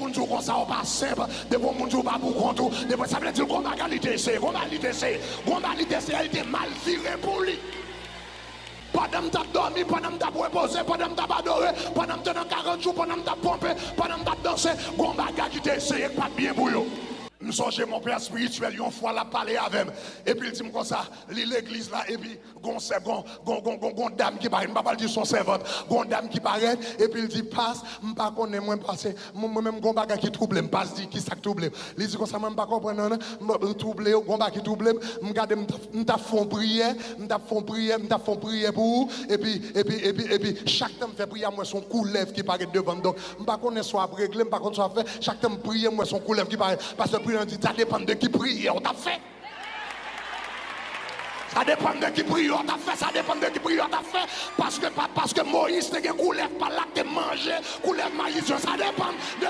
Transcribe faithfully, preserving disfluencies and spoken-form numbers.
moun di w konsa, ou pa senp, depi yon moun di w pa pou kont ou, depi, sa vle di l gon bagay li te eseye, gon bagay li te eseye, gon bagay li te eseye, li te mal vire pou li. Pandan m t ap dòmi, pandan m t ap repoze, pandan m t ap adore, pandan m te nan karant jou, pandan m t ap ponpe, pandan m t ap danse, gon bagay ki te eseye k pa t byen pou yo. M sonje mon pè espirityèl, yon fwa l ap pale avè m, epi l di m konsa, li legliz la, epi gon sè, gon, gon, gon, gon, gon dam ki parèt, m pa pral di s on sèvant, gon dam ki parèt, epi l di, "Pas, m pa konnen mwen, pase, mwen, mwen menm gon bagay ki twouble m." Pas di, "Ki sa k twouble w?" Li di konsa, "Mwen, m pa konprann, non, non, m, m twouble, gon bagay ki twouble m, m gade, m t ap, m t ap fè yon priyè, m t ap fè yon priyè, m t ap fè yon priyè pou ou, epi, epi, epi, epi, chak tan m fè priyè, m wè s on koulèv ki parèt devan m, donk, m pa konnen sa w ap regle, m pa konn sa w ap fè, chak tan m priye, m wè s on koulèv ki parèt." Pastè Prudent di, "Sa depann de ki priyè w t ap fè." Sa depann de ki priyè w t ap fè, sa depann de ki priyè w t ap fè, paske, pa, paske Moyiz te gen koulèv pa l la k te manje koulèv majisyen, sa depann de